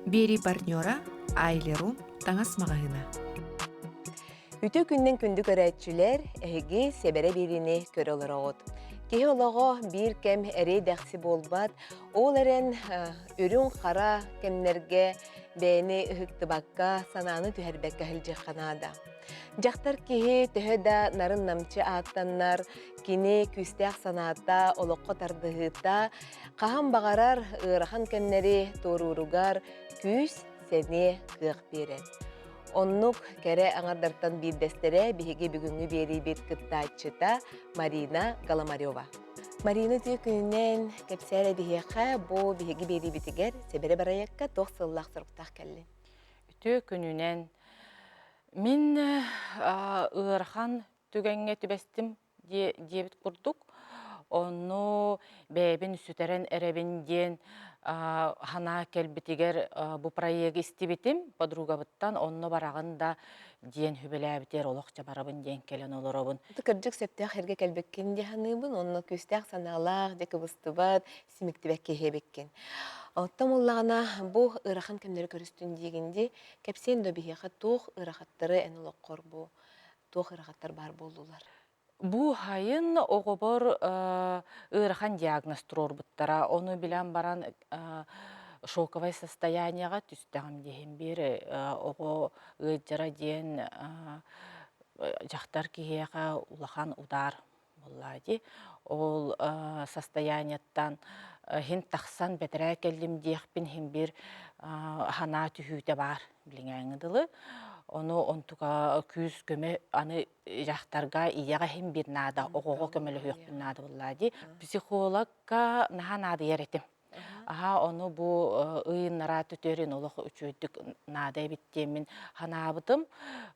Биэрии партнера Айлерум таҥас маҕаһыына. Үтүө күннэн күндү көрөөччүлэр, эһиги сэбэрэ биэриини көрө олороҕут. Киһи олоҕо биир кэм эрэй-дэхси буолбат, ол эрэн үрүҥ-хара кэмнэргэ бэйэни ыһыктыбакка, санааны түһэрбэккэ сылдьыахха наада. Дьахтар киһи төһө да нарын-намчы ааттаннар, кини күүстээх санаата, олоххо тардыһыыта хаһан баҕарар ыарахан кэмнэри туорууругар күүс, сэниэ, кыах биэрэр. Оннук кэрэ аҥардартан биирдэстэрэ биһиги бүгүҥҥү биэриибит кыттааччыта Марина Голомарева. Марина үтүө күнүнэн кэпсээр биһиэхэ бу биһиги биэриибитигэр Сэбэрэ бырайыакка туох сыллаах-соруктаах кэллин? Үтүө күнүнэн Мин ыарахан түгэҥҥэ түбэстим диэбит курдук. Онну бэйэбин сүтэрэн эрэбин диэн санаа кэлбитигэр бу проегы истибитим подругабыттан онно бараҕын да диэн сүбэлээбитигэр олох барабын диэн кэлэн олоробун. Кырдьык сөптөөх эргэ кэлбиккин дии саныыбын онно күүстээх санаалаах дьэ кыбыстыбат симиктибэт киһи эбиккин. Оттон буоллаҕына бу ыарахан кэмнэри көрүстүн диигин дии Кэпсиэн да биһиэхэ туох ыарахаттары эн олоххор бу туох ыарахаттар баар буоллулар? Бу сайын оҕобор ыарахан диагноз туруорбуттара. Ону билэн баран шоковай состояниеҕа түстэҕим диэһин биир оҕо ыалдьара диэн дьахтар киһиэхэ улахан удар буоллаа дии. Ол состояниеттан иһин тахсан бэтэрээ кэллим диэхпин иһин биир санаа түһүүтэ баар билиҥээҥҥи дылы. Ону онтука күүс-көмө аны дьахтарга ийэҕэ иһин биир наада, оҕоҕо көмөлөһүөхпүн наада буоллаа дии. Психологка наһаа наадыйар этим. Аһаа, ону бу ыйыннараа төтөрүн олох үчүгэйдик наада эбит диэммин санаабытым.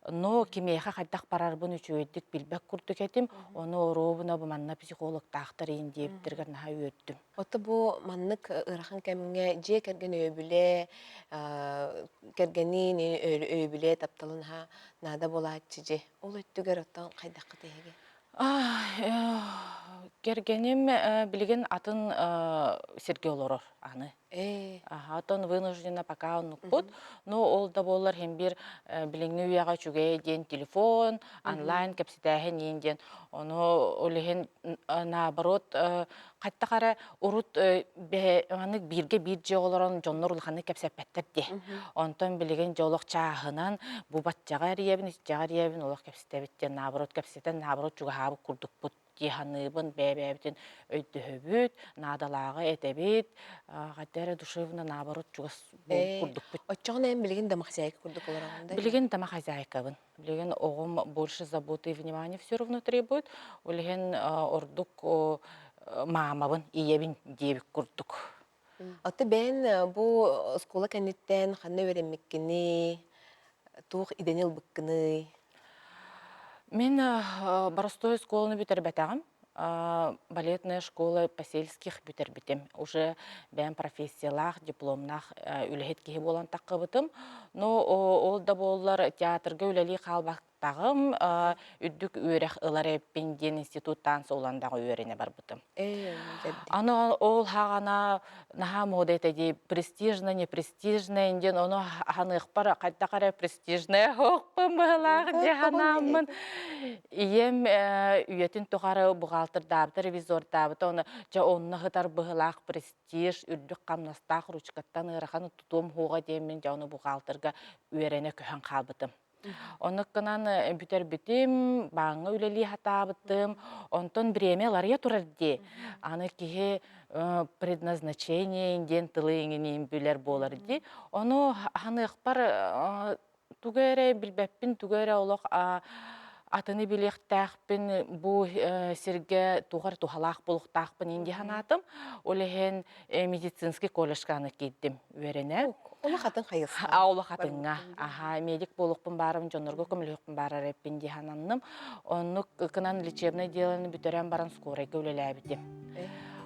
Но кимиэхэ хайдах барарбын үчүгэйдик билбэт курдук этим. Ону оруобуна бу манна психологтаахтар иин диэбиттэригэр наһаа үөрдүм. Ото бу маннык ыарахан кэмҥэ дьиэ кэргэн өйөбүлэ, кэргэниин өйөбүлэ тапталын аһа наада буолааччы дьи. Ол өттүгэр оттон хайдаххыт эһиги? Кэргэним билигин атын сиргэ олорор аны. Оттон вынуждена пока оннукпут. Но ол да буоллар иһин биир билиҥҥи үйэҕэ үчүгэй диэн телефон, онлайн кэпсэтээһин иин диэн. Ону ол иһин наоборот хаттах эрэ урут маннык бииргэ биир дьиэ олорон дьоннор улаханнык кэпсэппэттэр дии. Онтон билигин дьэ олох чааһынан бу баччаҕа эрийэбин, иччэҕэ эрийэбин олох кэпсэтэбит диэн наоборот кэпсэтэн наоборот чугаһаабыт курдукпут дии саныыбын, бэйэ-бэйэбитин өйдөһөбүт, наадалааҕы этэбит, хайда эрэ душевно наоборот чугас курдукпут. Оччоҕуна эн билигин домохозяйка курдук олороҕун да? Билигин домохозяйкабын. Билигин оҕом больше заботы и внимания все равно требует. Ол иһин ордук маамабын, ийэбин диэбит курдук. Аты бэйэн бу оскуола кэнниттэн ханна үөрэммиккиний, туох идэни ылбыккыный? Мин боростуой оскуоланы бүтэрбэтэҕим. Балетная школа по-сельских бүтэрбитим. Уже бэйэм профессиялаах, дипломнаах үлэһит киһи буолан таххыбытым. Но ол да буоллар театрга үлэлии хаалбатаҕым, үрдүк үөрэх ылар эбиппин диэн институттаан Суландаҕа үөрэнэ барбытым. Аны ол хаҕана наһаа мода этэ дии престижно, не престижно диэн ону ханыахпар хайдах эрэ престижная хоохпун быһылаах дии санааммын ийэм үйэтин тухары бухгалтердаабыта, ревизордаабыта ону дьэ онно сытар быһылаах престиж үрдүк хамнастаах ручкаттан ыарахан тутуом суоҕа диэммин дьэ ону бухгалтерга үөрэнэ көһөн хаалбытым. Оннук гынан бүтэрбитим, бааҥҥа үлэлии сатаабытым. Онтон бириэмэ уларыйа турар дии. Аны киһи предназначение диэн тылы иҥиниин билэр буолар дии. Ону аһыныахпар тугу эрэ билбэппин, тугу эрэ олох атыны билиэхтээхпин, бу сиргэ туох эрэ туһалаах буолуохтаахпын иин дии санаатым. Ол иһин медицинский колледжка аны киирдим үөрэнэ. Олох атын хайысха. А олох атыҥҥа. Аха, медик буолуохпун баарым, дьоннорго көмөлөһүөхпүн баарар эппин дии сананным. Оннук кынан лечебное делоны бүтэрэн баран скорайга үлэлээбитим.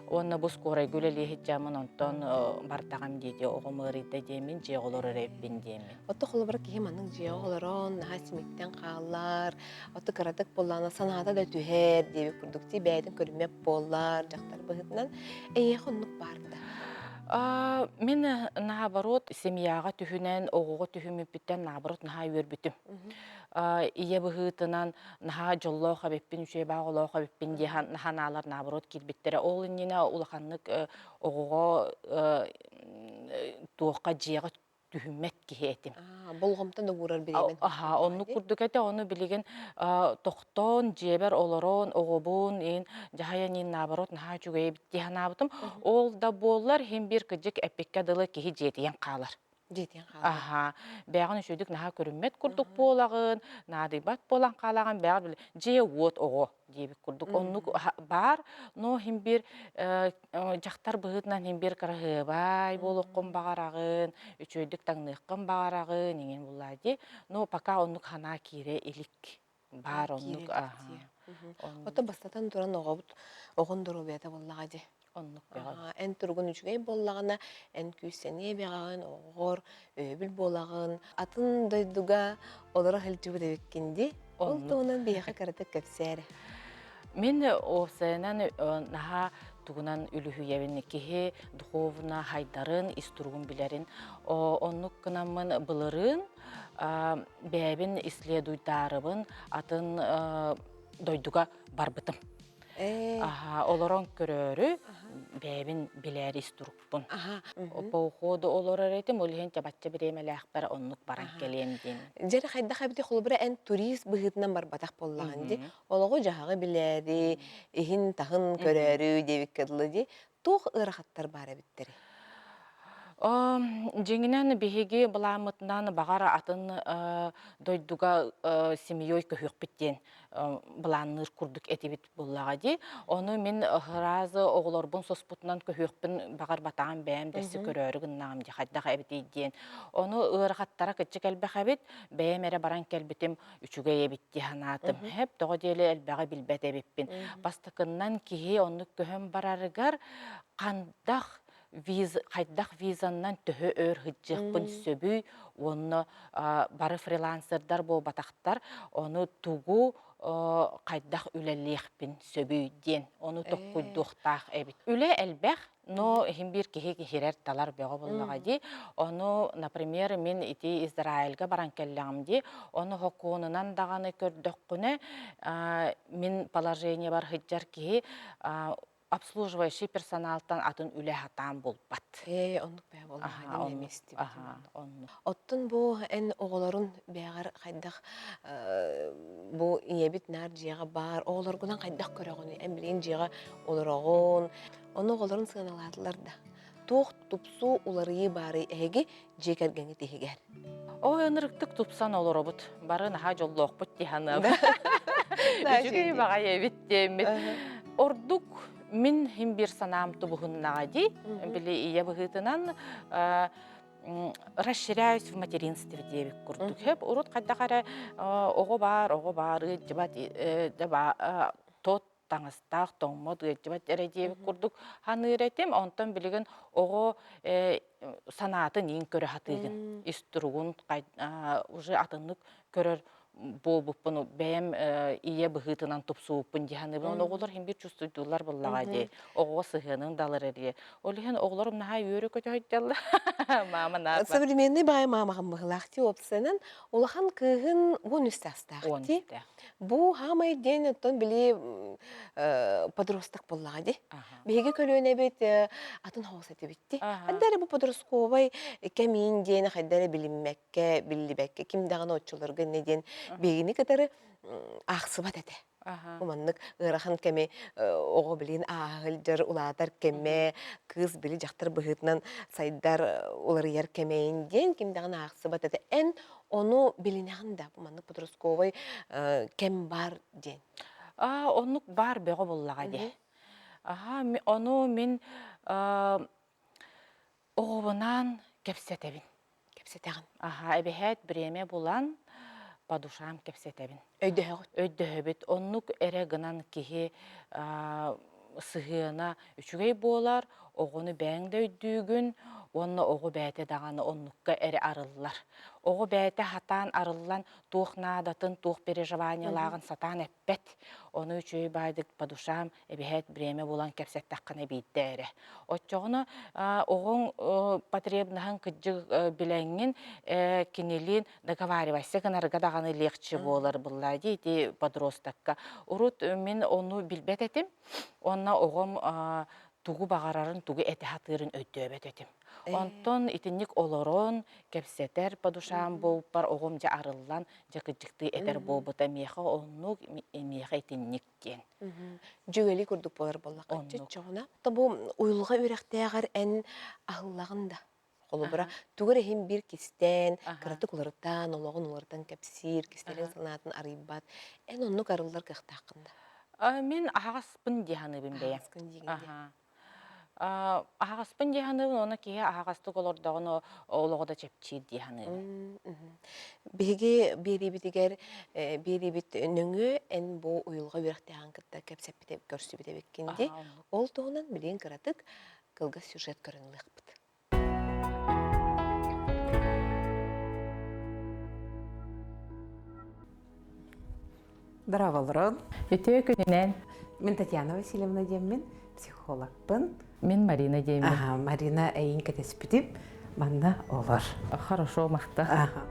Уонна бу скорайга үлэлии сылдьаммын онтон бардаҕым диэти оҕом ыарыйда диэммин дьиэҕэ олорор эбиппин диэммин. Отто холобура киһи маннык дьиэҕэ олорон наһаа симиктэн хааллар, отто кыратык буоллаҕына санаата да түһэр диэбит курдук ти бэйэтин көрүммэт буоллар дьахтар быһыытынан эйиэхэ оннук баар да? Мин наоборот семьяҕа түһүнэн, оҕоҕо түһүммүппүттэн наоборот наһаа үөрбүтүм. Ийэ быһыытынан наһаа дьоллоох эбиппин, үчүгэй баҕа олоох эбиппин диэн наһанаалар наоборот киирбиттэрэ. Ол иннинэ улаханнык оҕоҕо туохха дьиэҕэ түһүммэт киһи этим. Болҕомто да уурар бириэмэн. Аха, оннук курдук этэ. Ону билигин тохтоон, дьиэбэр олорон, оҕобун, иин дьаһайан иин наоборот наһаа үчүгэй эбит дии санаабытым. Ол да буоллар, иһин биир кыдьык эппиккэ дылы киһи дьиэтийэн хаалар. Дьиэтийэн хаалар. Аха, бэйэҕин үчүгүйдүк наһаа көрүммэт курдук буолаҕын, наадыйбат буолан хаалаҕын, бэйэҕэр били дьиэ-уот оҕо диэбит курдук оннук баар, но иһин биир дьахтар быһыытынан иһин биир кыраһыабай буолуоххун баҕараҕын, үчүгэйдик таҥныаххын баҕараҕын иҥин буллаа дии. Но пока оннук санаа киирэ илик. Баар оннук аха. Ото бастатан туран оҕобут оҕон доруобуйата буоллаҕа дии. Оннук бөҕө. Эн туругун үчүгэй буоллаҕына, эн күүс-сэниэ бэҕэҕин, оҕоҕор өйөбүл буолаҕын. Атын дойдуга олоро сылдьыбыт эбиккин дии. Ол туһунан биһиэхэ кыратык кэпсээ эрэ. Мин уопсайынан наһаа тугунан үлүһүйэбин киһи духовно хайдарын, ис туругун билэрин. Оннук гынаммын былырыын бэйэбин исследуйдаарыбын атын дойдуга барбытым. Аха, олорон көрөөрү бэйэбин билээри ис турукпун. По уходу олорор этим, ол иһин чабачча бириэмэлээхпэр оннук баран кэлиэм диэн. Дьэ хайдах эбити холобура эн турист быһыытынан барбатах буоллаҕын дии. Олоҕу-дьаһаҕы билээри, иһин-таһын көрөөрү диэбиккэ дылы дии. Туох ыарахаттар баар эбиттэрий? Дьиҥинэн биһиги былааммытынан баҕар атын дойдуга семьей көһүөхпүт диэн былаанныыр курдук этибит буоллаҕа дии. Ону мин сразу оҕолорбун соспутунан көһүөхпүн баҕарбатаҕым бэйэм дэсси көрөөрү гыннаҕым дии хайдах эбитий диэн. Ону ыарахаттара кыччык элбэх эбит, бэйэм эрэ баран кэлбитим үчүгэй эбит дии санаатым. Хэп тоҕо диэли элбэҕи билбэт эбиппин. Бастакыннан киһи оннук көһөн барарыгар хандах виз хайдах визаннан төһө өр сылдьыахпын сөбүй уонна бары фрилансердар буолбатахтар ону тугу хайдах үлэлиэхпин сөбүй диэн ону токкуйдуохтаах эбит. Үлэ элбэх, но иһин биир киһи киһирэр-талар бөҕө буоллаҕа дии. Ону, например, мин ити Израильга баран кэллэҕим дии. Ону хокуонунан даҕаны көрдөххүнэ, мин положениебар сылдьар киһи обслуживающий персоналтан атын үлэ сатаан булбат. Ээ, оннук бээ буоллаҕа Аха, дии оннук. эмиэ Аха, оннук. Оттон бу эн оҕолорун бэйэҕэр хайдах бу ийэбит наар дьиэҕэ баар, оҕолоргунан хайдах көрөҕүнүй? Эн билигин дьиэҕэ олороҕун, ону оҕолорун сыаналаатылар да. Туох тупсуу, уларыйыы баарый эһиги дьиэ кэргэҥҥит иһигэр? Ой, ынырыктык тупсан олоробут. Бары наһаа дьоллоохпут дии саныыбын. Үчүгэй баҕайы эбит диэммит. Ордук мин хим биир санаам тубуһуннаҕа дии. Били ийэ быһыытынан расширяюсь в материнстве диэбит курдук. Хөп урут хайдах эрэ оҕо баар, оҕо баар, ыалдьыбат, тот таҥастаах, тоҥмот, ыалдьыбат эрэ диэбит курдук саныыр этим. Онтон билигин оҕо санаатын иин көрө сатыыгын, ис туругун уже атыннык көрөр буолбуппун, бэйэм ийэ быһыытынан тупсубуппун дии саныыбын. Ону оҕолор иһин биир чувствуйдууллар буоллаҕа дии. Оҕоҕо сыһыанын далар эрийэ. Ол иһин оҕолорум наһаа үөрэ көтө сылдьаллар. Маама наар Современный баай маамаҕын быһылаах дии уопсайынан улахан кыыһын 13 саастаах дии. Бу хаамай диэн оттон били подросток буоллаҕа дии. Биһиги көлүөнэбит атын хоҕус этибит дии. Хайда эрэ бу подростковай кэмиин диэни хайда эрэ билиммэккэ, биллибэккэ ким даҕаны оччолорго иннэ диэн биһигини кытары аахсыбат этэ. Бу маннык ыарахан кэми оҕо билигин ааһа сылдьар, улаатар кэмэ, кыыс били дьахтар быһыытынан сайдар, уларыйар кэмэйин диэн ким даҕаны аахсыбат этэ. Эн ону билинэҕин да, бу маннык подростковай кэм баар диэн. Аа, оннук баар бөҕө буоллаҕа дии. Аһаа, ону мин оҕобунаан кэпсэтэбин. Кэпсэтэҕин. Аһаа, эбэһээт бириэмэ булан по душам кэпсэтэбин. Өйдөһөҕүт. Өйдөһөбүт. Оннук эрэ гынан киһи сыһыана үчүгэй буолар, оҕону бэйэҥ да өйдүүгүн. Уонна оҕо бэйэтэ даҕаны оннукка эрэ арыллар. Оҕо бэйэтэ сатаан арыллан туох наадатын, туох переживаниелааҕын сатаан эппэт. Ону үчүгэй баайдык по душам эбиһээт бириэмэ булан кэпсэттэххинэ биирдэ эрэ. Оччоҕуна оҕоҥ потребнаһын кыдьык билэҥҥин кинилиин договаривайся гынарга даҕаны легче буолар быллаа дии ити подростокка. Урут мин ону билбэт этим. Уонна оҕом тугу баҕарарын, тугу этэ сатыырын өйдөөбөт этим. Онтон итинник олорон, кэпсэтэр по душам буолпар оҕом дьэ арыллан, дьэ кыдьыктыы этэр буолбута миэхэ оннук, миэхэ итинник диэн. Дьүгэли курдук буолар буоллахха чоччоҕуна. Бу уйулҕа үөрэхтээҕэр эн аһыллаҕын да Холобура, тугу эрэ иһин биир кистээн, кыратык уларытан, олоҕун уларытан кэпсиир, кистэлэҥ санаатын арыйбат. Эн оннук арыллар кыахтааххын да? Мин аһаҕаспын дии саныыбын бэйэм. Аһаҕаскын диигин дии. Аһаҕаспын дии саныыбын уонна киһи аһаҕастык олордоҕуна олоҕо да чэпчиир дии саныыбын. Биһиги биэриибитигэр биэриибит нөҥүө эн бу уйулҕа үөрэхтээҕин кытта кэпсэппит көрсүбүт эбиккин дии. Ол туһунан билигин кыратык кылгас сюжет көрөн ылыахпыт. Здраволорон. Үтүө күнүнэн. Мин Татьяна Васильевна диэммин, психологпын. Мин Марина диэммин. Ага, Марина эйин кэтэспитим. Манна олор. Хорошо, махта. Ага.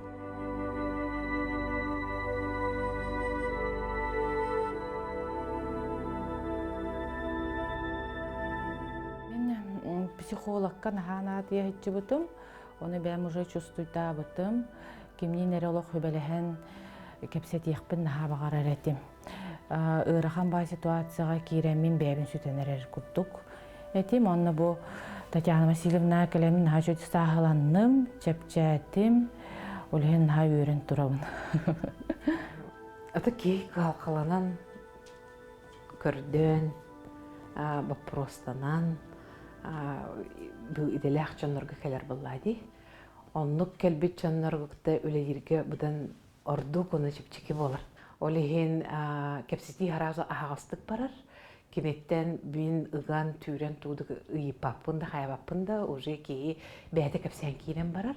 Мин психологка наһаа наадыйа сылдьыбытым. Ону бэйэм уже чувствуйдаабытым. Кимниин эрэ олох сүбэлэһэн кэпсэтиэхпин наһаа баҕарар этим. Ыарахан баай ситуацияҕа киирэммин бэйэбин сүтэн эрэр курдук этим. Онно бу Татьяна Васильевна кэлэммин наһаа үчүгэй сааһыланным, чэпчээтим. Ол иһин наһаа үөрэн турабын. Ата киһи кыһалҕаланан көрдөөн, боппуруостанан бу идэлээх дьоннорго кэлэр буоллаа дии. Оннук кэлбит дьоннорго кытта үлэлииргэ быдан ордук уонна чэпчэки буолар. Ол иһин кэпсэтии сразу аһаҕастык барар. Киниттэн мин ыган, түүрэн туудук ыйыппаппын да, хайабаппын да, уже киһи бэйэтэ кэпсээн киирэн барар.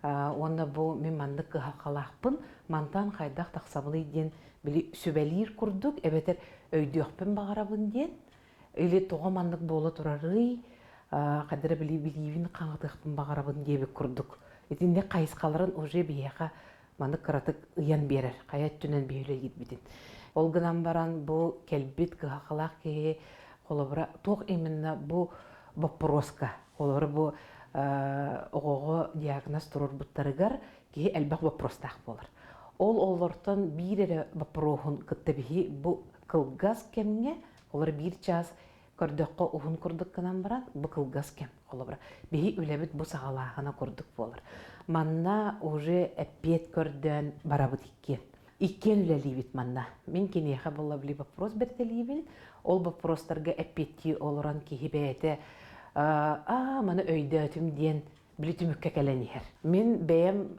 Уонна бу мин маннык кыһалҕалаахпын, мантан хайдах тахсабыный диэн били сүбэлиир курдук эбэтэр өйдүөхпүн баҕарабын диэн или тоҕо маннык буола турарый хайда эрэ били билиибин хаҥатыахпын баҕарабын диэбит курдук итинник хайысхаларын уже биһиэхэ маннык кыратык ыйан биэрэр хайа өттүнэн биһи үлэлиирбитин ол гынан баран бу кэлбит кыһалҕалаах киһи холобура туох именно бу боппуруоска холобура бу оҕоҕо диагноз туруорбуттарыгар киһи элбэх боппуруостаах буолар. Ол олортон биир эрэ боппуруоһун кытта биһи бу кылгас кэмҥэ, олор биир чаас көрдөххө уһун курдук гынан баран, бу кылгас кэм холобура. Биһи үлэбит бу саҕалааһына курдук буолар. Манна уже эппиэт көрдөөн барабыт иккиэн. Иккиэн үлэлиибит манна. Мин киниэхэ буолла били вопрос бэртэлиибин. Ол боппуруостарга эппиэттии олорон киһи бэйэтэ аа маны өйдөөтүм диэн били түмүккэ кэлэн иһэр. Мин бэйэм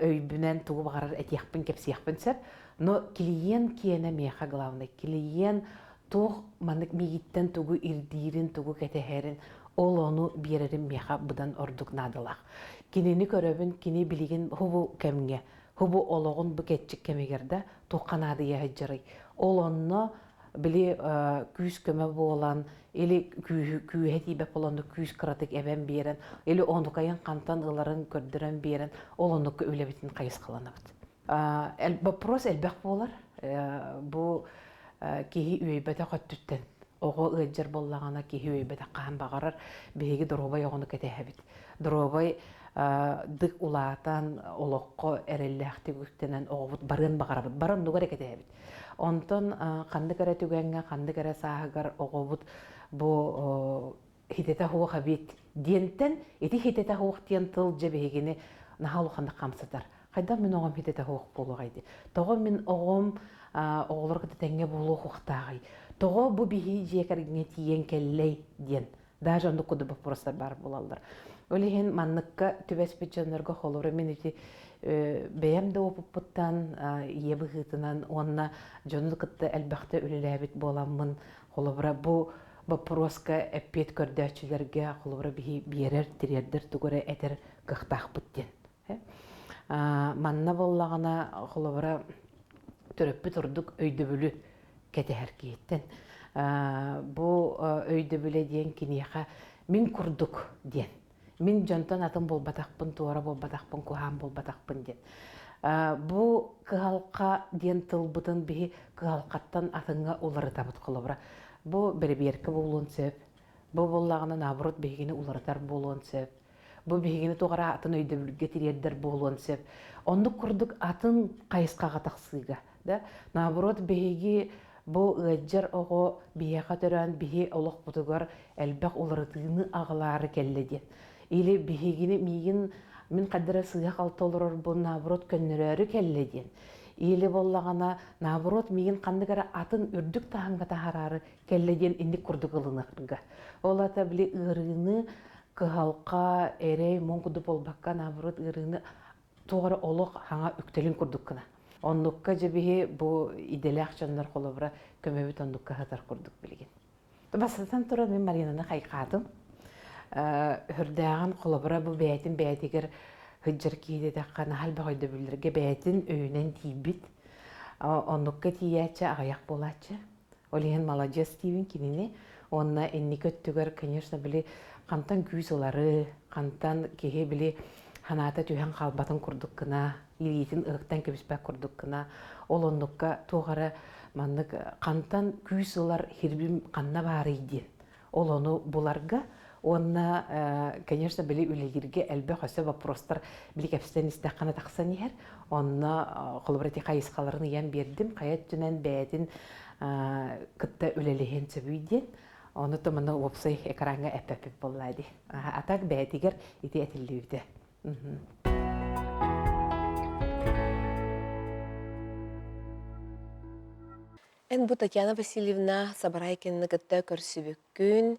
өйбүнэн тугу баҕарар этиэхпин, кэпсиэхпин сөп, но клиент киэнэ миэхэ главный. Клиент туох маннык миигиттэн тугу ирдиирин, тугу кэтэһэрин, ол ону биэрэрим миэхэ быдан ордук наадалаах. Кинини көрөбүн, кини билигин хубу кэмҥэ, хубу олоҕун бу кэрчик кэмигэр да туохха наадыйа сылдьарый. Ол онно били күүс-көмө буолан или күүһэ тиийбэт буолан күүс кыратык эбэн биэрэн или онукайын хантан ыларын көрдөрөн биэрэн ол оннукка үлэбитин хайысхаланабыт. Вопрос элбэх буолар. Бу киһи үөйбэтэх өттүттэн оҕо ыалдьар буоллаҕына киһи үөйбэтэх хаһан баҕарар биһиги доруобай оҕону кэтэһэбит. Доруобай дык улаатан олоххо эрэллээхтик үктэнэн оҕобут барыан баҕарабыт. Бары оннугар эрэ кэтэһэбит. Онтон ханнык эрэ түгэҥҥэ, ханнык эрэ сааһыгар оҕобут бу хитэтэ суох эбит диэнтэн ити хитэтэ суох диэн тыл дьэ биһигини наһаа улаханнык хамсатар. Хайдах мин оҕом хитэтэ суох буолуоҕай дии. Тоҕо мин оҕом оҕолор кытта тэҥҥэ буолуохтааҕый? Тоҕо бу биһи дьиэ кэргэҥҥэ тиийэн кэллэй диэн Даже оннук курдук боппуруостар баар буолаллар. Ол иһин манныкка түбэспит дьоннорго холобура мин ити бэйэм да опыппыттан ийэ быһыытынан уонна дьону кытта элбэхтэ үлэлээбит буоламмын холобура бу боппуруоска эппиэт көрдөөччүлэргэ холобура биһи биэрэр, тириэрдэр тугу эрэ этэр кыахтаахпыт диэн. Манна буоллаҕына холобура төрөппүт ордук өйдөбүлү кэтэһэр киһиттэн. Бу өйдөбүлэ диэн киниэхэ мин курдук диэн. Мин дьонтон атын буолбатахпын, туора буолбатахпын, куһаан буолбатахпын диэн. Бу кыһалҕа диэн тылбытын биһи кыһалҕаттан атыҥҥа уларытабыт холобура. Бу бэрэбиэркэ буолуон сөп. Бу буоллаҕына наоборот биһигини уларытар буолуон сөп. Бу биһигини туох эрэ атын өйдөбүлгэ тириэрдэр буолуон сөп. Оннук курдук атын хайысхаҕа тахсыыга. Да? Наоборот, биһиги бу ыалдьар оҕо биһиэхэ төрөөн биһи олохпутугар элбэх уларытыыны аҕалаары кэллэ диэн. Или биһигини миигин мин хайда эрэ сыыһа-халты олорорбун наоборот көннөрөөрү кэллэ диэн. Или буоллаҕына наоборот миигин ханнык эрэ атын үрдүк таһымҥа таһаараары кэллэ диэн инник курдук ылыныахтарга. Ол аата били ыарыыны кыһалҕа, эрэй, муҥ курдук буолбакка, наоборот ыарыыны туох эрэ олох хаҥа үктэлин курдук гына. Оннукка дьэ биһи бу идэлээх дьоннор холобура көмөбүт оннукка сытар курдук билигин. Бастатан туран мин Маринаны хайҕаатым. Үрдээҕин холобура бу бэйэтин бэйэтигэр сылдьар киһи диэтэххэ наһаа элбэх өйдөбүллэргэ бэйэтин өйүнэн тиийбит. Оннукка тиийээччи аҕыйах буолааччы. Ол иһин маладьыас диибин кинини. Уонна инники өттүгэр, конечно, били хантан күүс ылары, хантан киһи били санаата түһэн хаалбатын курдук гына, илиитин ыһыктан кэбиспэт курдук гына, ол оннукка туох эрэ маннык хантан күүс ылар хирбим ханна баарый диэн Ол ону буларга уонна, конечно, били үлэлииргэ элбэх өссө вопростар били кэпсэтэн истэххинэ тахсан иһэр. Онно холобура ити хайысхаларын ыйан биэрдим. Хайа өттүнэн бэйэтин кытта үлэлэһиэн сөбүй диэн. Ону то маны уопсай экраҥҥа эппэппит буолла дии. А так бэйэтигэр ити этиллибитэ. Эн бу Татьяна Васильевна Сабарайкинаны кытта көрсүбүккүн,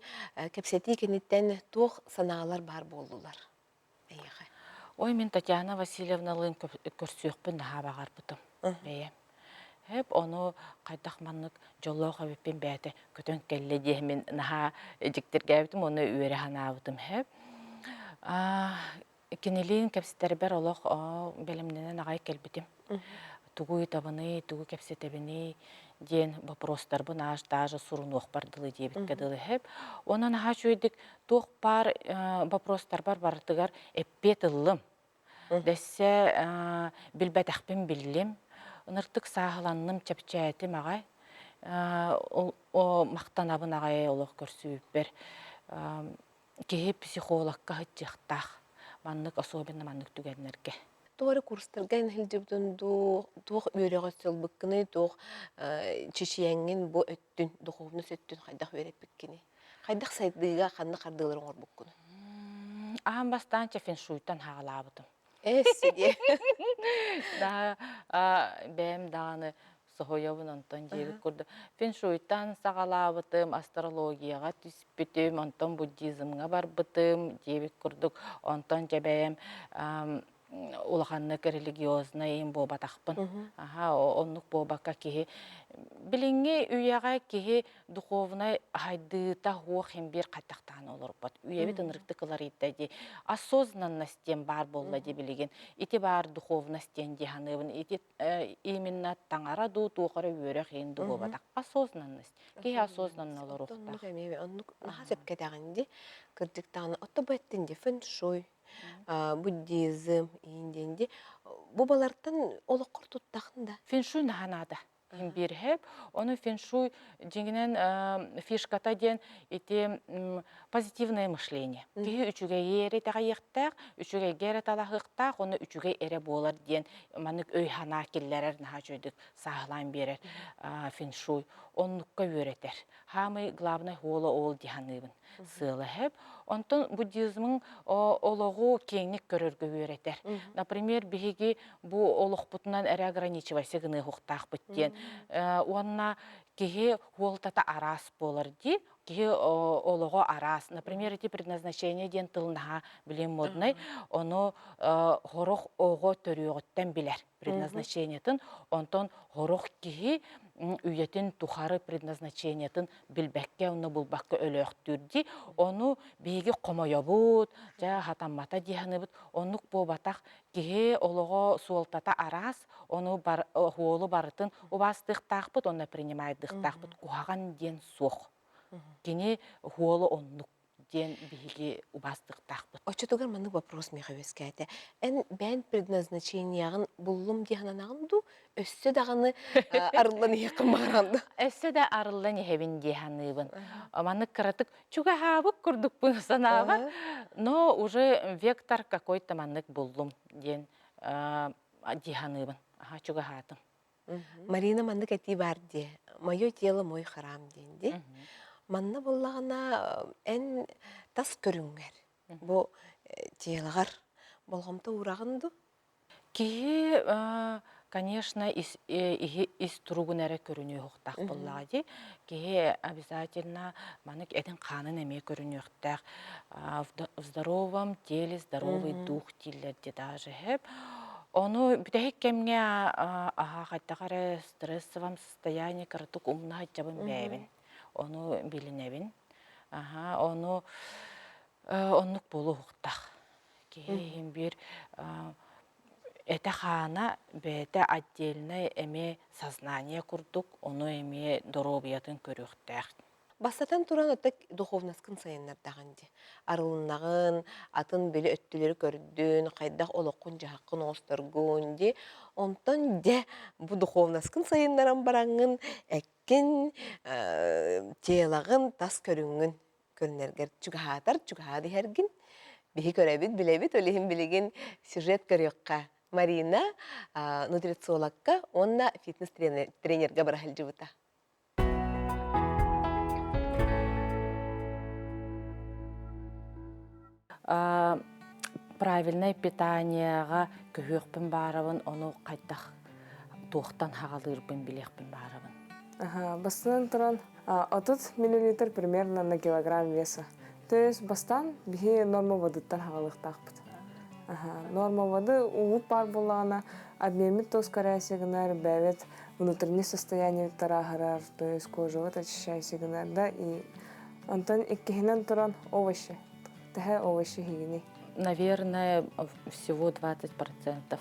кэпсэтии кэнниттэн туох санаалар баар буоллулар эйиэхэ? Ой, мин Татьяна Васильевналыын көрсүөхпүн наһаа баҕарбытым бэйэм. Хэп ону хайдах маннык дьоллоох эбиппин бэйэтэ көтөн кэллэ диэн мин наһаа дьиктиргээбитим уонна үөрэ санаабытым хэп. Кинилиин кэпсэтэрбэр олох бэлэмнэнэн аҕай кэлбитим. Тугу ыйытабыный, тугу кэпсэтэбиний диэн боппуруостарбын аж даже сурунуохпар дылы диэбиккэ дылы иһэп. Онон наһаа үчүгэйдик туох баар боппуруостарбар барытыгар эппиэт ыллым. Дэссе билбэтэхпин биллим. Ыныртык сааһыланным, чэпчээтим аҕай. Махтанабын аҕай олох көрсүбүппэр. Киһи психологка сылдьыахтаах. Маннык особенно маннык түгэннэргэ. Туох эрэ курстарга эн сылдьыбытын дуу, туох үөрэҕи сылбыккыный, туох чичийэҥҥин бу өттүн, духовность өттүн хайдах үөрэппиккиний? Хайдах сайдыыга ханна хардыылары оҥорбуккунуй? Аан бастаан чэ фэншуйтан хаалаабытым. Эс диэ. Да, бэйэм даҕаны соһуйабын онтон диэбит курдук. Фэншуйтан саҕалаабытым, астрологияҕа түспүтүм, онтон буддизмҥа барбытым диэбит курдук. Онтон дьэ бэйэм улаханнык религиознай им буолбатахпын. Аха, оннук буолбакка киһи билиҥҥи үйэҕэ киһи духовнай хайдыыта суох иһин биир хайдахтаан олорбот. Үйэбит ынырыктык ыларыйда дии. Осознанность диэн баар буолла дии билигин. Ити баар духовность диэн дии саныыбын. Ити именно таҥара дуу, туох эрэ үөрэх иһин дуу буолбатах. Осознанность. Киһи осознанно олоруохтаах. Оннук эмиэ оннук наһаа сөпкө этэҕин дии. Кырдьыктаҕына отто бу эттин дии фэн-шуй, буддизм иин диэн дии. Бу балартан олоххор туттахын да. Фэн-шуй наһаа наада. Биирһэп. Ону фэншуй дьиҥинэн фишката диэн ити позитивное мышление. Киһи үчүгэйи эрэ итэҕэйиэхтээх, үчүгэйгэ эрэ талаһыахтаах, уонна үчүгэй эрэ буолар диэн маннык өй-санаа киллэрэр наһаа үчүгэйдик сааһылаан биэрэр фэншуй. Оннукка үөрэтэр. Хаамый главный хуола ол дии саныыбын. Сыала хэп. Онтон буддизмын олоҕу киэҥник көрөргө үөрэтэр. Например, биһиги бу олохпутунан эрэ ограничивайся гыныахуохтаахпыт диэн. Уонна киһи хуолтата араас буолар дии. Киһи олоҕо араас. Например, ити предназначение диэн тыл наһаа билим моднай. Ону хорох оҕо төрүөҕүттэн билэр предназначениетын. Онтон хорох киһи үйэтин тухары предназначениетын билбэккэ онно булбакка өлөөхтүүр дии. Ону биһиги хомойобут, дьэ хатаммата дии саныыбыт. Оннук буолбатах. Киһи олоҕо суолтата араас, ону бар, оһуолу барытын убаастыахтаахпыт уонна принимайдыахтаахпыт. Куһаҕан диэн суох. Кини оһуолу оннук диэн биһиги убаастыахтаахпыт. Оччотугар маннык вопрос миэхэ үөскээтэ. Эн бэйэн предназначениеҕын буллум дии сананаҕын дуу, өссө даҕаны арыллан иһиэххин баҕараҕын дуу? Өссө да арыллан иһэбин дии саныыбын. Маннык кыратык чугаһаабыт курдукпун санаабар, но уже вектор какой-то маннык буллум диэн дии саныыбын. Аха чугаһаатым. Марина маннык этии баар дии. Мое тело мой храм диэн дии. Манна буоллаҕына эн тас көрүҥҥэр бу телоҕар болҕомто уураҕын дуу? Киһи, конечно, ис, ис туругун эрэ көрүнүөхтээх буоллаҕа дии. Киһи обязательно маннык этин-хаанын эмиэ көрүнүөхтээх. В здоровом теле здоровый дух дииллэр дии даже һэп. Ону бүтэһик кэмҥэ аһаа хайдах эрэ стрессовом состоянии кыратык умна сылдьабын бэйэбин. Ону билинэбин. Аһа, ону оннук буолуохтаах. Киһи иһин биир этэ-хаана бэйэтэ отдельнай эмиэ сознание курдук, ону эмиэ доруобуйатын көрүөхтээх. Бастатан туран, ытык духовноскын сайыннардаҕын дии. Арылыннаҕын, атын били өттүлэри көрдүн, хайдах олоххун-дьаһаххын оҥосторгун дии. Онтон дьэ, бу духовноскын сайыннаран бараҥҥын, эккин, телоҕын, тас көрүҥҥүн көрүнэргэр чугаһаатар, чугаһаан иһэргин биһи көрөбүт, билэбит, ол иһин билигин сюжет көрүөххэ. Марина нутрициологка уонна фитнес-тренергэ бара сылдьыбыта. Правильное питаниеҕа көһүөхпүн баарабын, ону хайдах туохтан хаҕалыырбын билиэхпин баарабын. Бастатан туран, 30 миллилитр примерно на килограмм веса. То есть бастаан биһи норма водыттан хаҕалыахтаахпыт. Норма воды угуп баар буоллаҕына, обмеммит то ускоряйся гынар, бэйэбит внутреннее состояние тарааһырар, то есть кожабыт очищайся гынар да, и онтон иккиһинэн туран овощи. Тэһэ овощи иһигиний? Наверное, всего 20%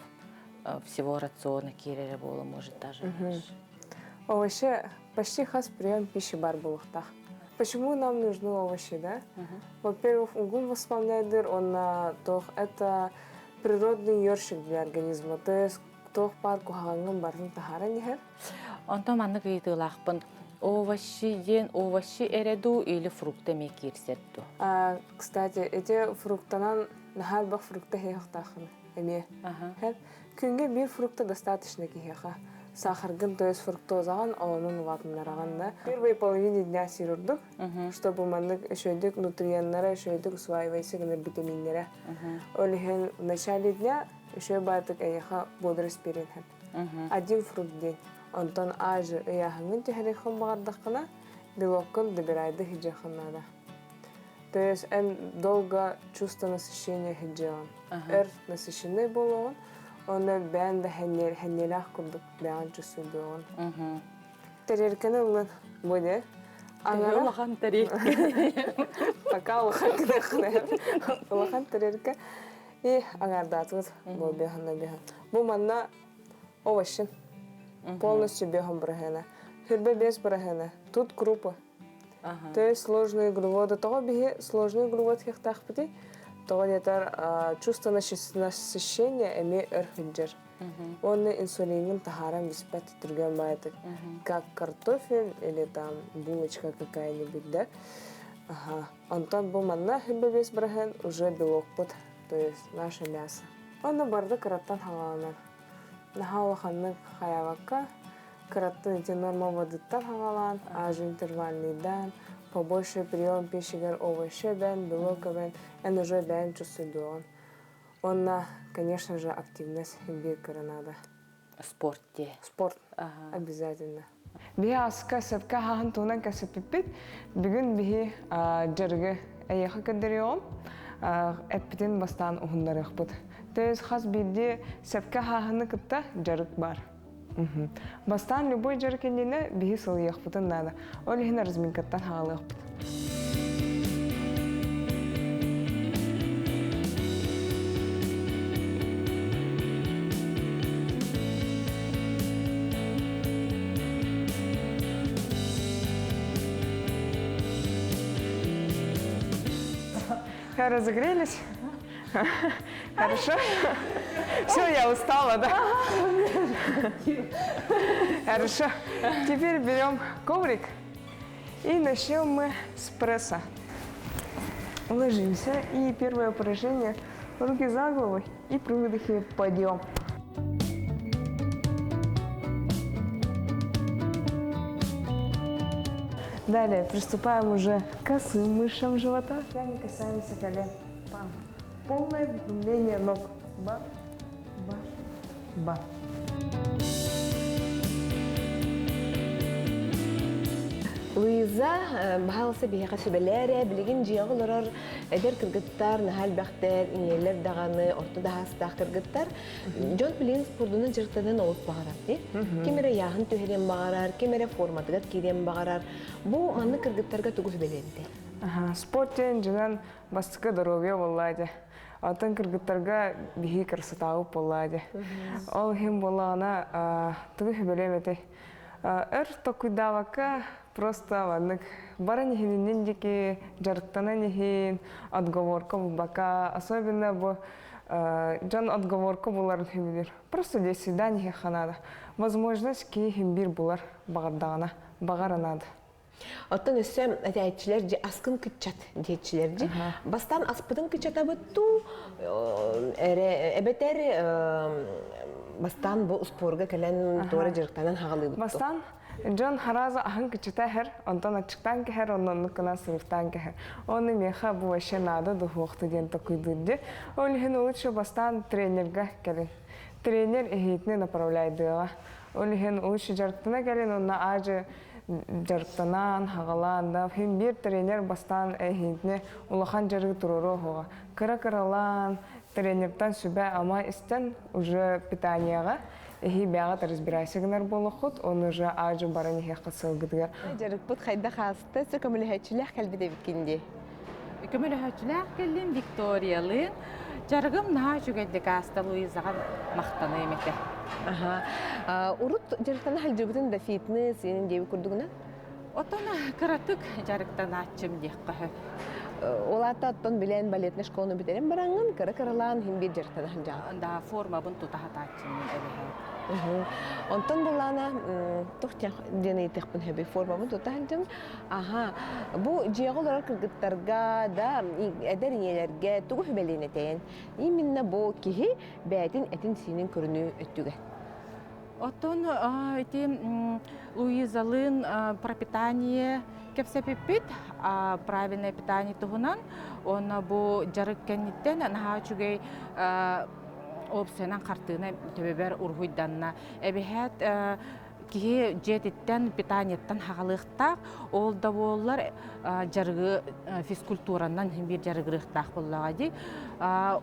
всего рациона киирэрэ буола, может, даже меньше. Овощи почти хас прием пищи бар буолуохтаах. Почему нам нужны овощи, да? Во-первых, угун восполняет он туох это природный ёршик для организма. То есть туох баар куһаҕаҥҥын барытын таһааран иһэр. Онтон маннык ыйытыылаахпын. Овощи диэн овощи эрэ дуу или фрукты эмиэ киирсэр дуу? Кстати, эти фруктанан наһаа элбэх фрукта иһиэхтааххын эмиэ. Күҥҥэ биир фрукта достаточно киһиэхэ. Сахаргын, то есть фруктозаҕын, онун улаатыннараҕын да. Первой половине дня сиир ордук, чтобы маннык үчүгэйдик нутриеннара, үчүгэйдик усваивайся гынар витаминнэрэ. Ол иһин в начале дня үчүгэй баатык эйиэхэ бодрость биэрэн Один фрукт в день. Онтон аажы ыйааһыҥҥын түһэриэххин баҕардаххына, белоккун добирайды сылдьыаххын наада. То есть эн долго чувство насыщения сылдьыаҕын. Өр насыщенный буолуоҕун, уонна бэйэн да хэнниэлээх курдук бэйэҕин чувствуйдуоҕун. Тэрилкэни ыллын бу де. Аңара улахан тарелка. Пока улахан гынаххына. Улахан тарелка. И аҥаардаатыбыт бу бэһэн бэһэн. Бу манна овощин полностью бэһэн быраһыана. Хүрбэ бес быраһыана. Тут крупы. То есть сложные углеводы. Тоҕо биһи сложные углевод хехтаахпытый? Тоҕо диэтэр чувство насыщения эмиэ өр сылдьар. Уонна инсулинин таһааран биспэт түргэн баайытык. Как картофель или там булочка какая-нибудь, да? Ага. Онтон бу манна хүрбэ бес быраһыан уже белокпут, то есть наше мясо. Онно барда кыраттан хаҥаланар. Наһаа улаханнык хайаабакка, кыраттан ити норма водыттан хаҥалаан, аажы интервальныйдаан, побольше прием пищигэр овощи эбэн, белок эбэн, эн уже бэйэн чувствуйдуоҕун. Уонна, конечно же, активность биир кыра наада. Спорт дии. Спорт обязательно. Биһи аска сөпкө аһаһын туһунан кэпсэппиппит. Бүгүн биһи дьарыгы эйиэхэ көрдөрүөҕүм. Эппитин бастаан уһуннарыахпыт. То есть хас биирдии сөпкө аһааһыны кытта дьарык бар. Бастаан любой дьарык иннинэ биһи сылыйыахпытын наада. Ол иһин разминкаттан хаалыахпыт. Разогрелись? Хорошо? Все, я устала, да? Хорошо. Теперь берем коврик и начнем мы с пресса. Ложимся. И первое упражнение. Руки за голову и при выдохе подъем. Далее приступаем уже к косым мышцам живота. Не касаемся колен. Пам. Полное выпрямление ног. Ба, ба, ба. Луиза баһаалыса биһиэхэ сүбэлээрэ, билигин дьиэҕэ олорор эдэр кыргыттар, наһаа элбэхтэр, ийэлэр даҕаны, орто да саастаах кыргыттар. Дьон билигин спордунан дьарыктанан олус баҕарар дии. Ким эрэ ыйааһын түһэриэн баҕарар, ким эрэ форматыгар киириэн баҕарар. Бу маннык кыргыттарга тугу сүбэлиэҥ Спорт диэн дьонон бастакы доруобуйа буоллаа дии. Оттон кыргыттарга биһи красотаабыт буоллаа дии. Ол иһин буоллаҕына тугу сүбэлиэм этэй? Өр токуйдаабакка просто маннык баран иһининнин диэки дьарыктанан иһин, отговорка булбакка, особенно бу дьон отговорка буларын сөбүлүүр. Просто для свидания надо. Возможность киһи биир булар баҕардаҕына, баҕара надо. Оттон өссө этээччилэр дьи аскын кыччат диэччилэр дьи. Бастаан аспытын кыччатабыт дуу, эрэ эбэтэр бастаан бу успуорга кэлэн туора дьарыктанан хаҕалыыбыт дуу? Бастаан дьон хараза аһын кыччата иһэр, онтон аччыктаан кэһэр, онноннук гынан сырыктаан кэһэр. Оны миэхэ бу вообще надо духуохту диэн токуйдуур дии. Ол иһин лучше бастаан тренергэ кэлин. Тренер иһиитини направляйдыаҕа. Ол иһин лучше дьарыктана кэлин, онно аажы дьарыктанан, хаҕалаан да, иһин биир тренер бастаан эһиитини улахан дьарыгы туруоруо оһоҕо. Кыра-кыралаан тренертэн сүбэ-ама истэн уже питанияҕа эһии бэйэҕит разбирайся гынар буолуоххут, он уже аажы баран иһиэххит сылгытыгар. Дьарыкпыт хайдах ааста? Өссө көмөлөһөөччүлээх кэлбит эбиккин дии. Көмөлөһөөччүлээх кэллим Викториялыын. Дьарыгым наһаа үчүгэйдик ааста Луизаҕа махтаныам этэ. Аха. Урут дьарыктана сылдьыбытын да фитнес иин диэби курдугуна? Отон кыратык дьарыктанааччым диэххэ сөп. Ол аата оттон билэн балетный школаны бүтэрэн бараҥҥын кыра-кыралаан иһин биир дьарыктана сылдьаҕын. Да, формабын тута сатааччым эбэһээт. Онтон буллаана туох диэн ыйытыахпын сөбүй формабын тута сылдьан Аха, бу дьиэҕэ олорор кыргыттарга да, эдэр ийэлэргэ тугу сүбэлиэн этэйэн? Именно бу киһи бэйэтин этин-сиинин көрүнүү өттүгэр. Оттон ити Луизалыын пропитание кэпсэпиппит, правильное питание туһунан. Уонна бу дьарык кэнниттэн наһаа үчүгэй опциянан хартыына төбөбөр уруһуйданна. Эбэһээт киһи дьиэтиттэн питаниеттан хаҕалыахтаах, ол да буоллар дьарыгы физкультуранан биир дьарыгырыахтаах буоллаҕа дии.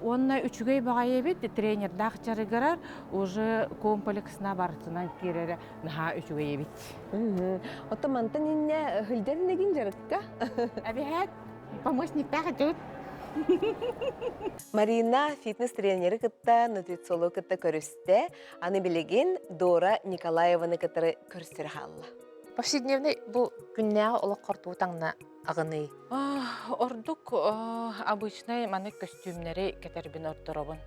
Уонна үчүгэй баҕайы эбит тренердаах дьарыгырар уже комплексна барытынан киирэрэ наһаа үчүгэй эбит. Оттон мантан иннэ сылдьар иннигин дьарыкка? Эбиһээт помощниктаах этибит. Марина фитнес-тренери кытта, нутрициолог кытта көрүстэ. Аны билигин Дора Николаеваны кытары көрсөр хаалла. Повседневный бу күннээҕи олоххор туу таҥна аҕыный? Ордук обычный маннык көстүүмнэри кэтэрбин ордоробун.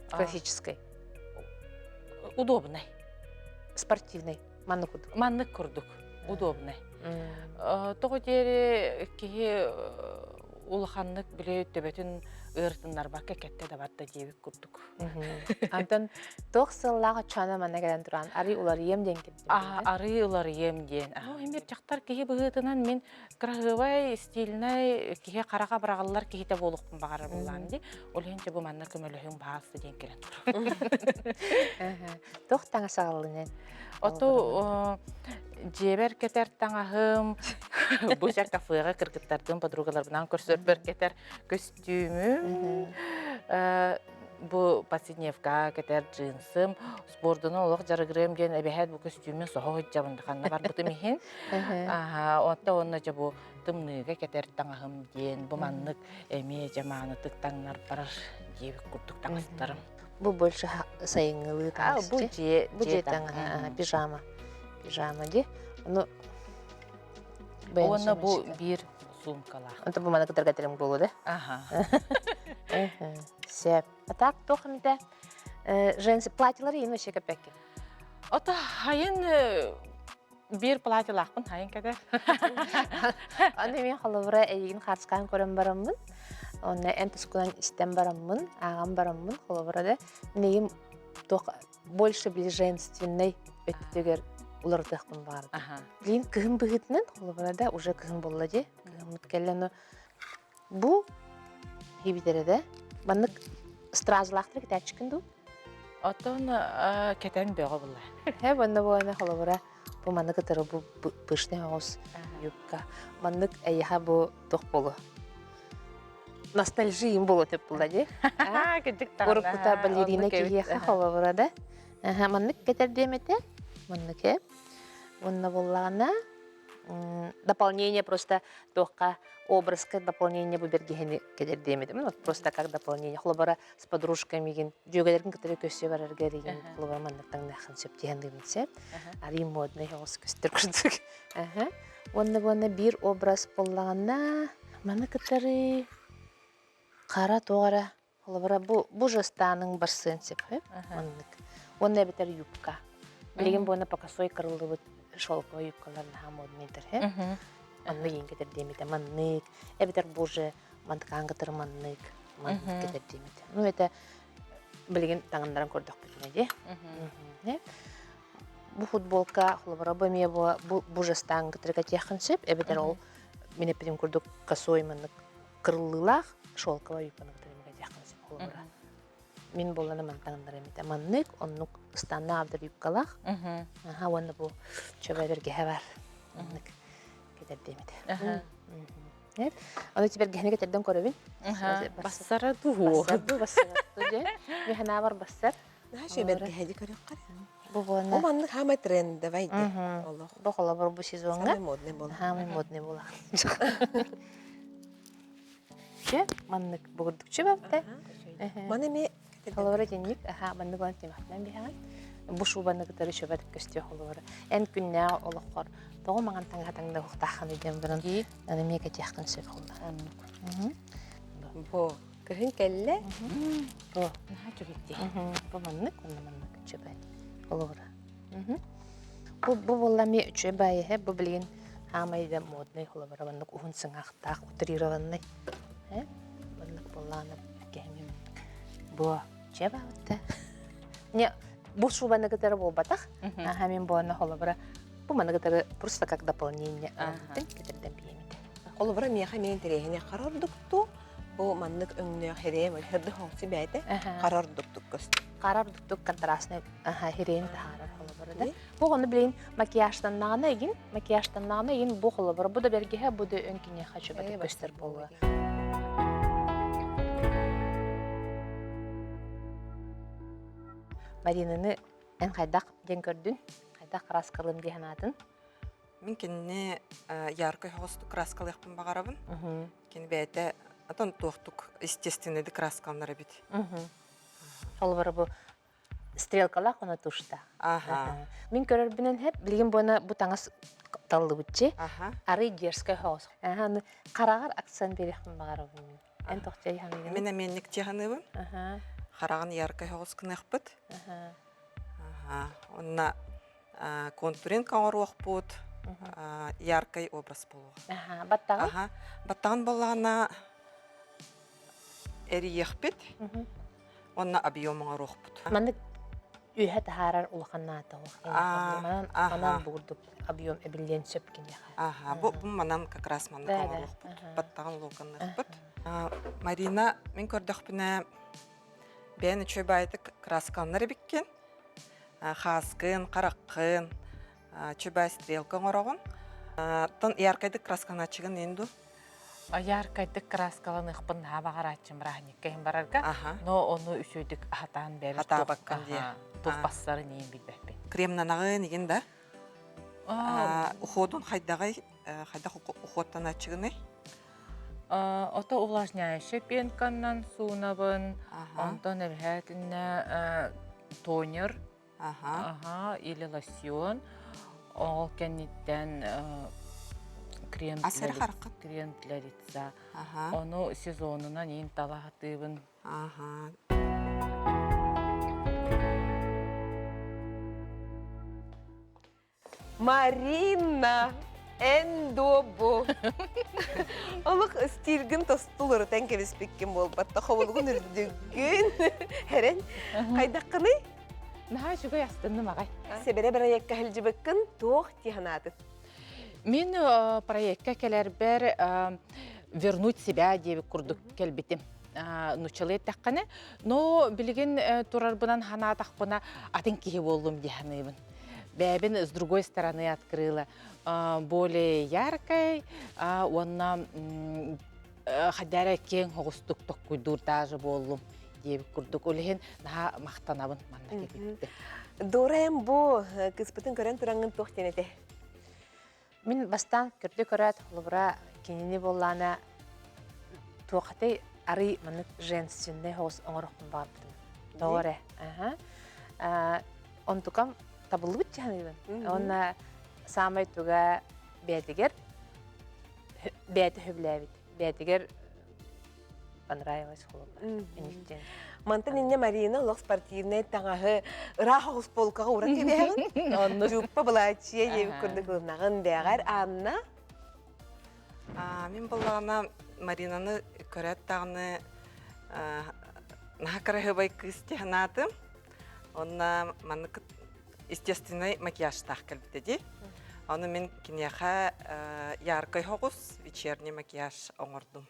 Классический. Удобный. Спортивный. Маннык курдук. Маннык курдук. Удобный. Тоҕо диэри киһи улаханнык били төбөтүн ыыртыннарбакка кэттэ да барда диэбит курдук. Антон туох сыллаах оччоно манна кэлэн туран арый уларыйыам диэн кэлдим. Арый уларыйыам диэн. Эмир дьахтар киһи быһыытынан мин кыраһыабай, стильнай, киһи хараҕа быраҕыллар киһитэ буолуохпун баҕарар буоллаҕым дии. Ол иһин бу манна көмөлөһүҥ баһаалыста диэн кэлэн турар. Туох таҥас аҕаллынен? Оту дьиэбэр кэтэр таҥаһым, бу дьэ кафеҕа кыргыттардыын подругаларбынаан көрсөрбөр кэтэр көстүүмүм. Бу повседневка кэтэр джинсым, спордунан олох дьарыгырыам диэн эбэһээт бу көстүүмүн соһо сылдьабын ханна барбытым иһин. Аха, онто уонна дьэ бу тымныыга кэтэр таҥаһым диэн бу маннык эмиэ дьэ маанытык таҥнарбар диэбит курдук таҥастарым. Бу больше сайыҥҥылыы таҥас. Бу дьиэ бу дьиэ таҥаһа пижама. Пижама ди. Ону Уонна бу биир суумкалаах. Онто бу маны кытарга терем буолуо да? Аха. Сөп. А так туох эмитэ женский платьелары иин вообще кэппэккин. Ото хайын биир платьелаахпын хайын кэтэр. Аны мен холобура эйигин хаарыскаан көрөн бараммын, онно эн тускунан истэн бараммын, ааҕан бараммын, холобура да миигин туох больше ближенственнэй өттүгэр уларытыахпын баҕардым. Билигин кыһын быһыытынан, холобура да, уже кыһын буолла дии. Кыһыммыт кэллэ, но бу хибитэрэ да маннык стразлаахтар кэтээччикин дуу? Оттон кэтэн бөҕө була. Хэ, манна буолана холобура бу маннык ытары бу пышный оҕус юбка. Маннык эйиэхэ бу туох буолуо? Ностальжиим буолуо деп була дии. Уруккута балерина киһиэхэ холобура да. Маннык кэтэрдиэм этэ. Маннык э. Уонна буоллаҕына дополнение просто туохха образка дополнение бу бэргэһэни кэтэрдиэм этэ. Ну, просто как дополнение. Холобура с подружками игин дьүөгэлэрин кытары көссө барарга игин холобура маннык таҥнаахын сөп диэн дыыбын сөп. Арый модный оҕус көстөр курдук. Уонна буонна биир образ буоллаҕына маны кытары хара туох эрэ холобура бу бу жестааныҥ барсыан сөп маннык. Уонна эбэтэр юбка. Билигин буонна покосой кырыллыбыт шелковый юбкалар наһаа модныйдар һэ. Онно иин кэтэрдиэмитэ маннык, эбэтэр бу уже мантыкаан кытары маннык, маннык кэтэрдиэмитэ. Ну это билигин таҥыннаран көрдөхпүтүнэ дии. Бу футболка холобура бу эмиэ бу бу жестаан кытары кэтиэххин сөп, эбэтэр ол мин эппитим курдук косой маннык кырыллыылаах шелковая юбканы кытары эмиэ кэтиэххин сөп холобура. Мин буоллана мантаҥыннар эмитэ маннык, оннук ыстаннаах абдыр юбкалаах. Аха уонна бу чөбө бэргэһэ бар. Маннык кэтэрдиэмит. Ону бэргэһэни кэтэрдэн көрөбүн. Бассара дуу. Бассар дуу, бассара дуу диэн. Механаабар бассар. Наһаа үчүгэй бэргэһэди көрөххө. Бу буолна. Бу маннык хаамай трендовай ди. Олох. Бу холобур бу сезоҥҥа. Самый модный буолар. Самый модный буолар. Маннык бугурдукчу бапта. Маны эми Холобура итинник, аха, маннык уонна тимэхтэн биһэҕин. Бу шубаны кытары шөбөт көстүө холобура. Эн күннээх олоххор тоҕо маҥан таҥаһа таҥна уохтааххыный диэн баран, аны эмиэ кэтиэххин сөп холла. Бу кыһын кэллэ. Бу. Наһаа үчүгэйдии. Бу маннык, уонна маннык үчүгэй. Холобура. Бу бу буолла эмиэ үчүгэй баайыһа, бу билигин хаамай да модный холобура маннык уһун сыҥаахтаах утрированный. Маннык буоллаҕына кэһимим бу чэ баабытта. Не бу шубаны кытары буолбатах. Аха мин буонна холобура бу маны кытары просто как дополнение ылбытын кэтэрдэн биэмит. Холобура миэхэ мин интэриэһинэ хара ордуктуу бу маннык өҥнөөх хирэйэ мөлһөрдө хоҥсу бэйэтэ хара ордуктук көстөр. Хара ордуктук контрастный хирэйин таһаарар холобура да. Бу ону билин макияжтаннаҕына игин, макияжтаннаҕына игин бу холобура бу да бэргэһэ, бу да өҥ киниэхэ чөбөтүк көстөр буолуо. Маринаны эн хайдах диэн көрдүн? Хайдах краскалым дии санаатын? Мин кинини яркай соҕустук краскалыахпын баҕарабын. Кини бэйэтэ атын туохтук естественныйдык краскаланар эбит. Холобура бу стрелкалаах уонна туштаах. Аха. Мин көрөрбүнэн хэп билигин буона бу таҥас таллыбытчы. Аха. Арый дерзкай соҕус. Аха, аны хараҕар акцент биэриэхпин баҕарабын мин. Эн тохчай ханыгын? Мин эмиэнник тиһаныыбын. Аха. Хараҕын яркай соҕус гыныахпыт. Аха. Аха. Онна контуринг оҥоруохпут, яркай образ буолуоҕа. Аха. Баттаҕын? Аха. Баттаҕын буоллаҕына эрийиэхпит. Уонна объем оҥоруохпут. Маннык үөһэ таһаарар улахан наада суох. Манан манан бугурдук объем эбиллиэн сөп киниэхэ. Аха, бу бу манан как раз маннык оҥоруохпут. Баттаҕын лууканныахпыт. Марина, мин көрдөхпүнэ, бэйэн үчүгэй баайытык краскаланар эбиккин. Хааскын, хараххын, үчүгэй стрелка оҥороҕун. Тон яркайдык красканааччыгын иин дуу? Яркайдык краскаланыахпын наһаа баҕарааччым бырааһынньыкка иһин барарга, но ону үчүгэйдик хатаан бэйэбэр Хатаабаккын дии. Туох бассарын иин билбэппин. Кремнанаҕын игин да? Уходун хайдаҕый? Хайдах уходтанааччыгыный? Ото увлажняющий пенканнан суунабын, онтон эбэһээтиннэ тонер Аха, или лосьон. Ол кэнниттэн крем для, крем для лица. Ону сезонунан иин тала сатыыбын. Аха. Марина, эн дуо Олох стилгин тостулурутан кэбиспиккин буолбатта, хобулгун үрдүггүн. Эрэн, хайдаххыный? Наһаа үчүгэй астынным аҕай. Сэбэрэ проекка сылдьыбыккын туох дии санаатын? Мин проекка кэлэрбэр вернуть себя диэбит курдук кэлбитим. Нуччалыы эттэххинэ, но билигин турарбынан ханаатахпына атын киһи буоллум дии саныыбын. Бэйэбин с другой стороны открыла. Более яркой уонна хайдара киэҥ оҕустук токкуйдуур даже буоллум диэбит курдук. Ол иһин наһаа махтанабын манна кэлбиппит. Дора эн бу кыспытын көрөн тураҥҥын туох диэн этэ? Мин бастаан көрдө көрөөт, холобура, кинини буоллаана туохатай арый маннык женственнэй соҕус оҥорохпун баҕарбытым. Тоҕо эрэ. Аха. Онтукам табыллыбыт дьаһаныыбын. Уонна саамай туга бэйэтигэр бэйэтэ сөбүлээбит. Бэйэтигэр понравилось холобура. Инниктен. Мантан инне Марина олох спортивнай таҥаһы ыраах оҕус полкаҕа уран кэбиһэҕин. Онно Жуппа былааччыйа диэбит курдук ылынаҕын бэҕэр Анна. Мин буоллаҕына Маринаны көрөөт даҕаны наһаа кыраһыабай кыыс дии санаатым. Онно маннык естественный макияжтаах кэлбитэ дии. Ону мин киниэхэ яркай соҕус вечерний макияж оҥордум.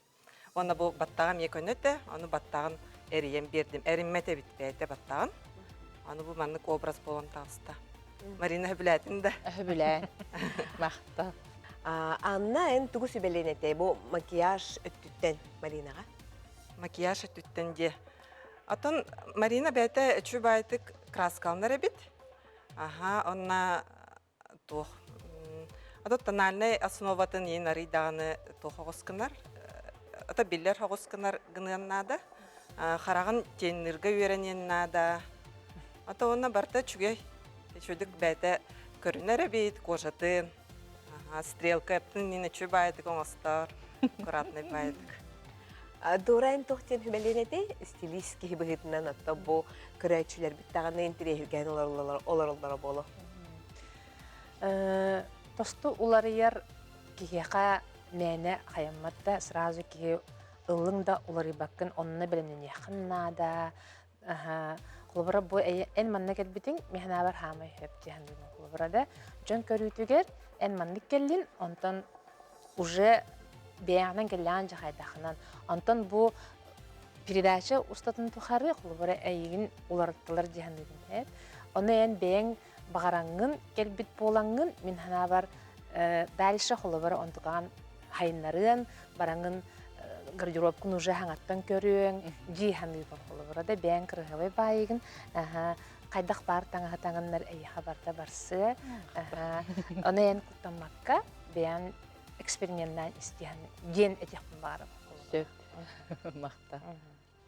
Уонна бу баттаҕым ийэ көнөтө, ону баттаҕын эрийэн биэрдим. Эриммэт эбит бэйэтэ баттаҕын. Аны бу маннык образ буолан таҕыста. Марина сөбүлээтин да? Сөбүлээн. Махтал. Анна, эн тугу сүбэлиэн этэй бу макияж өттүттэн Маринаҕа? Макияж өттүттэн диэ. Отон Марина бэйэтэ үчүгэй баайтык краскаланар эбит. Аха, онна туох ото тональнай основатын иин арый даҕаны туох оҕус гынар ото биллэр оҕус гынар гыныан наада хараҕын тенниргэ үөрэниэн наада ото уонна барыта үчүгэй үчүгдүк бэйэтэ көрүнэр эбит кожатын стрелка эптин иин үчүгэй баайдык оҥостор аккуратный баайдык Дора эн туох диэн сүбэлиэн этэй? Стилист киһи быһыытынан отто бу көрөөччүлэрбит даҕаны интириэһиргээн олороллоро буолуо. Тосту уларыйар киһиэхэ мээнэ хайаммат да сразу киһи ыллыҥ да уларыйбаккын онно бэлэмнэниэххин наада. Холобура бу эн манна кэлбитиҥ мин санаабар хаамай сөп дии саныыбын холобура да дьон көрүүтүгэр эн маннык кэллин онтон уже бэйэҕинэн кэллэҕин дьэ хайдахынан онтон бу передача устатын тухары холобура эйигин уларыттылар дии саныыбын эт ону эн бэйэҥ баҕараҥҥын кэлбит буолаҥҥын мин санаабар дальше холобура онтукаҕын хайыннарыан бараҥын гардеробкун уже хаҥаттан көрүөҥ дии саныыбын холобура да бэйэҥ кырыһабай баайыгын хайдах баар таҥаһы таҥыннар эйиэхэ барда барсыа ону эн куттаммакка бэйэҥ эксперименнаан истиһэн диэн этиэхпин баҕарабын сөп махта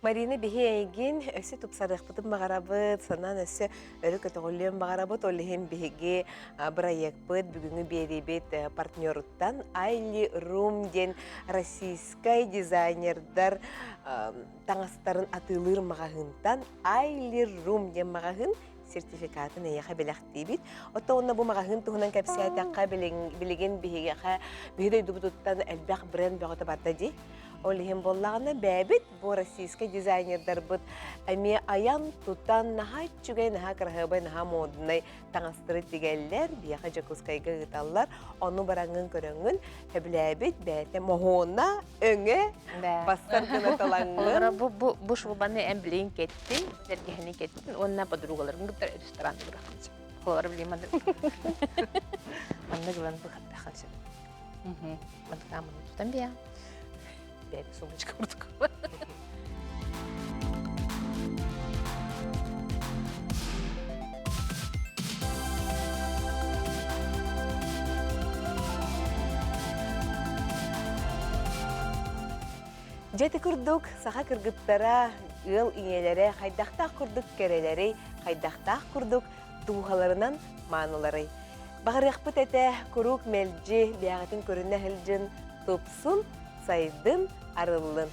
Марина биһи эйигин өссө тупсарыахпытын баҕарабыт, санаан өссө өрө көтөҕүллүөн баҕарабыт. Ол иһин биһиги бырайыакпыт бүгүҥҥү биэриибит партнеруттан Айли Рум диэн российскай дизайнердар таҥастарын атыылыыр маҕаһыынтан Айли Рум диэн маҕаһыын сертификатын эйиэхэ бэлэхтиибит. Оттон уонна бу маҕаһыын туһунан кэпсээтэххэ, билигин биһигэхэ биһи дойдубутуттан элбэх бренд бөҕөтө барда дии. Ол иһин буоллаҕына бэйэбит бу российскай дизайнердарбыт эмиэ айан-тутан наһаа үчүгэй, наһаа кыраһыабай, наһаа моднай таҥастары тигэллэр, биһиэхэ Дьокуускайга ыыталлар. Ону бараҥҥын көрөҥҥүн сөбүлээбит бэйэтэ моһуона, өҥө бассар гына талаҥҥын. Бу бу бу шубаны эн билигин кэттин, сэргэһини кэттин уонна подругаларгын кытта ресторан быраххын сөп. Холобура билигин маннык маннык ылан быхаттаххын сөп. Маннык тутан биэҕин. Бэйэтэ сумочка курдук. Дьэ ити курдук саха кыргыттара, ыал ийэлэрэ хайдахтаах курдук кэрэлэрий, хайдахтаах курдук дууһаларынан мааныларый. Баҕарыахпыт этэ куруук мэлдьи бэйэҕитин көрүнэ сылдьын, тупсун, сайдын, арыллын.